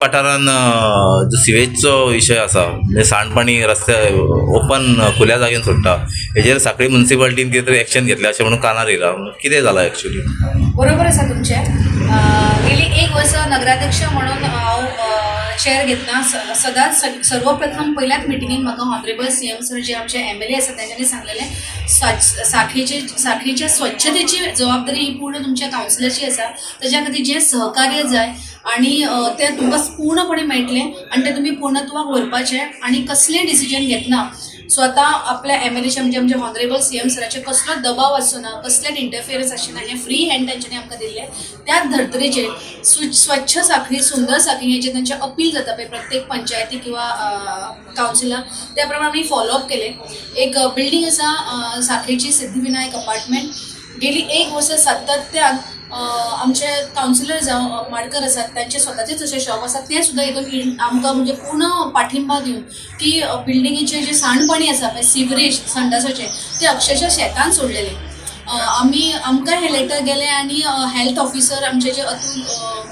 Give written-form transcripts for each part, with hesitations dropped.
वाठारान जो सिवेजचो विशय आसा, म्हणजे सांडपाणी रस्त्यार ओपन खुल्या जागेन सोडटा, हेजेर सांखळी मुन्सिपालिटीन कितें तरी एक्शन घेतलें अशें म्हणून कानार येयलां. कितें जालां एक्चुली? बरोबर आसा तुमचें. गेली एक वर्स नगराध्यक्ष म्हणून हांव चेअर घेतना सदांच सर्वप्रथम पयल्याच मिटिंगेन म्हाका ऑनरेबल सीएम सर, जे आमचे एमएलए आसा, तेंच्यांनी सांगलेलें, सांखळेच्या स्वच्छतेची जबाबदारी ही पूर्ण तुमच्या कावन्सिलाची आसा. तेज्या खातीर जें सहकार्य जाय आणि तें तुमकां पूर्णपणे मेळटलें आनी तें तुमी पूर्णत्वाक व्हरपाचें आनी कसलें डिसिजन घेतना स्वता आपल्या एमएलएच्या, म्हणजे आमच्या ऑनरेबल सीएम सराचेर कसलोच दबाव आसचो ना, कसलेंच इंटरफियरन्स आसचें ना, हें फ्री हँड तेंच्यांनी आमकां दिल्लें. त्याच धर्तरेचेर स्वच्छ सांखळी, सुंदर सांखळी हेजें तेंचें अपील जाता पळय प्रत्येक पंचायती किंवा कावन्सिलाक, त्या प्रमाणे आमी फॉलोअप केलें. एक बिल्डींग आसा सांखळेची, सिद्धिविनायक अपार्टमेंट. गेली एक वर्स सातत्यान आमचे कावन्सिलर जावं माडकर आसात, तांचे स्वताचेच अशें शॉप आसा, तें सुद्दां हितून आमकां म्हणजे पूर्ण पाठिंबा दिवन की बिल्डिंगेचें जें सांडपाणी आसा पळय, सिवरेज संडासाचें, तें अक्षरशा शेतान सोडलेलें. आमी आमकां हें लेटर गेलें आनी हेल्थ ऑफिसर आमचे जे अतूल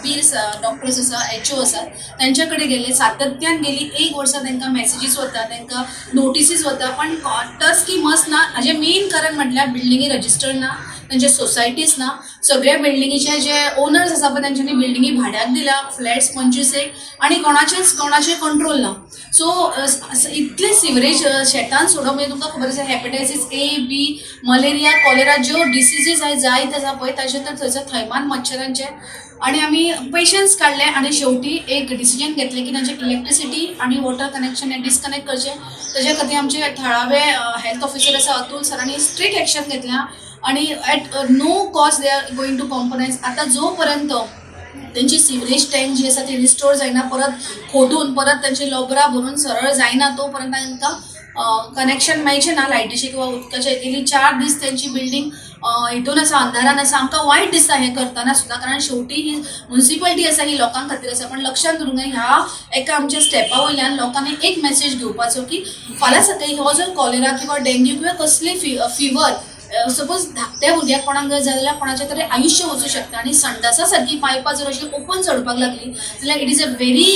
बीर डॉक्टर्स आसा, एचओ आसात, तांच्या कडेन गेले. सातत्यान गेली एक वर्सां तांकां मॅसेजीस वता, तांकां नोटिसीस वता, पण टस की मस ना. हाजें मेन कारण म्हटल्यार बिल्डिंगी रजिस्टर्ड ना, तांचे सोसायटीज ना. सगळ्या बिल्डिंगेचे जे ओनर्स आसा पळय, तांच्यांनी बिल्डिंगी भाड्याक दिल्या, फ्लॅट्स 25 एक, आनी कोणाचेच कोणाचेर कंट्रोल ना. सो इतले सिवरेज शेतान सोडप म्हणजे तुमकां खबर आसा, हेपेटायटीस ए, बी, मलेरिया, कॉलेरा ज्यो डिसिजीस आहाय जायत आसा पळय, ताचे तर थंयसर थैमान मच्छरांचे. आनी आमी पेशन्स काडले आनी शेवटी एक डिसिजन घेतलें की तांचे इलेक्ट्रिसिटी आनी वॉटर कनेक्शन हें डिसकनेक्ट करचें. तेज्या खातीर आमचे थळावे हेल्थ ऑफिसर आसा अतुल सरांनी स्ट्रिक्ट एक्शन घेतल्या आनी at no cost they are going to compromise. आतां जो पर्यंत तेंची सिवरेज टँक जी आसा ती रिस्टोर जायना, परत खोदून परत तेंची लोबरां भरून सरळ जायना, तो पर्यंत तांकां कनेक्शन मेळचें ना लायटीचें किंवा उदकाचें. गेली 4 दीस तेंची बिल्डींग हितून आसा, अंधारान आसा. आमकां वायट दिसता हें करतना सुद्दां, कारण शेवटी ही मुन्सिपालिटी आसा, ही लोकां खातीर आसा. पण लक्षात दवरूंक जाय, ह्या एका आमच्या स्टेपा वयल्यान लोकांनी एक मेसेज घेवपाचो की फाल्यां सकाळी हो जर कॉलेरा किंवा डेंग्यू किंवा कसली फिवर सपोज धाकट्या भुरग्याक कोणाक जर जाल्यार कोणाचें तरी आयुश्य वचूं शकता. आनी संडासा सारकी पायपां जर अशी ओपन सोडपाक लागली जाल्यार it is a very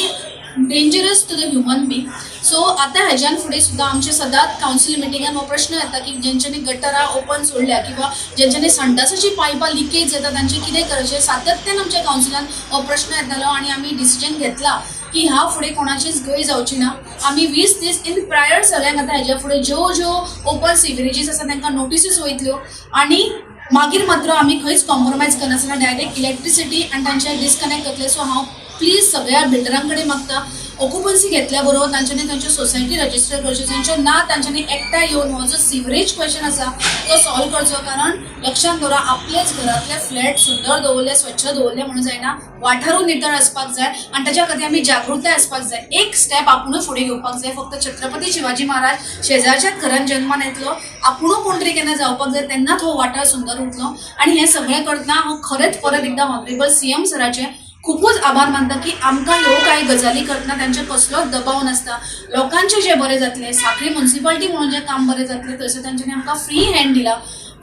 dangerous to the human being. So आतां हेज्यान फुडें सुद्दां आमचे सदांच कावन्सील मिटिंगान हो प्रश्न येता की जेंच्यांनी गटरां ओपन सोडल्या किंवा जेंच्यांनी संडासाची पायपां लिकेज जाता, तांचें कितें करचें? सातत्यान आमच्या कावन्सिलान हो प्रश्न येतालो आनी आमी डिसिजन घेतला की ह्या फुडें कोणाचीच गय जावची ना. आमी 20 दीस इन प्रायर सगळ्यांक आतां हेज्या फुडें ज्यो ज्यो ओपन सिवरेजीस आसा तांकां नोटिसीस वयतल्यो आनी मागीर मात्र आमी खंयच कॉम्प्रोमायज करनासतना डायरेक्ट इलेक्ट्रिसिटी आनी तांचे डिसकनेक्ट करतले. सो हांव प्लीज सगळ्या बिल्डरां कडेन मागता, ऑक्युपन्सी घेतल्या बरोबर तांच्यांनी तांच्यो सोसायटी रजिस्टर करच्यो. जांच्यो ना तांच्यांनी एकठांय येवन हो जो सिवरेज क्वेश्चन आसा तो सॉल्व करचो. कारण लक्षात दवरा, आपलेच घरांतले फ्लॅट सुंदर दवरले, स्वच्छ दवरले म्हणून जायना, वाठारूय नितळ आसपाक जाय आनी ताच्या खातीर आमी जागृताय आसपाक जाय. एक स्टेप आपुणूय फुडें घेवपाक जाय. फक्त छत्रपती शिवाजी महाराज शेजारच्याच घरान जन्मान येतलो, आपुणूय कोण तरी केन्ना जावपाक जाय, तेन्नाच हो वाठार सुंदर उरतलो. आनी हें सगळें करतना हांव खरेंच परत एकदां ऑनरेबल सीएम सराचें खुबूच आभार मानता की आमकां ह्यो कांय गजाली करतना तांचे कसलोच दबाव नासता. लोकांचें जें बरें जातलें, सांखळी मुन्सिपालिटी म्हणून जें काम बरें जातलें, थंयसर तांच्यांनी आमकां फ्री हँड दिला,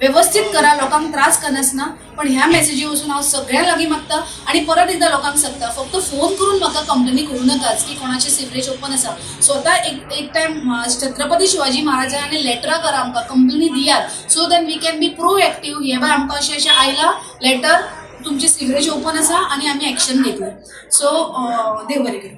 वेवस्थीत करा, लोकांक त्रास करनासतना. पण ह्या मेसेजी वचून हांव सगळ्यां लागीं मागता आनी परत एकदां लोकांक सांगता, फक्त फोन करून म्हाका कंप्लेनी करूं नाकात की कोणाची सिवरेज ओपन आसा. स्वता एक एक टायम छत्रपती शिवाजी महाराजांनी लेटरां करा, आमकां कंप्लेनी दियात, so then we can be proactive. हे बाय, आमकां अशें अशें आयलां लेटर, तुमची सिवरेज ओपन आसा आनी आमी एक्शन घेतली. सो देव बरें करूं.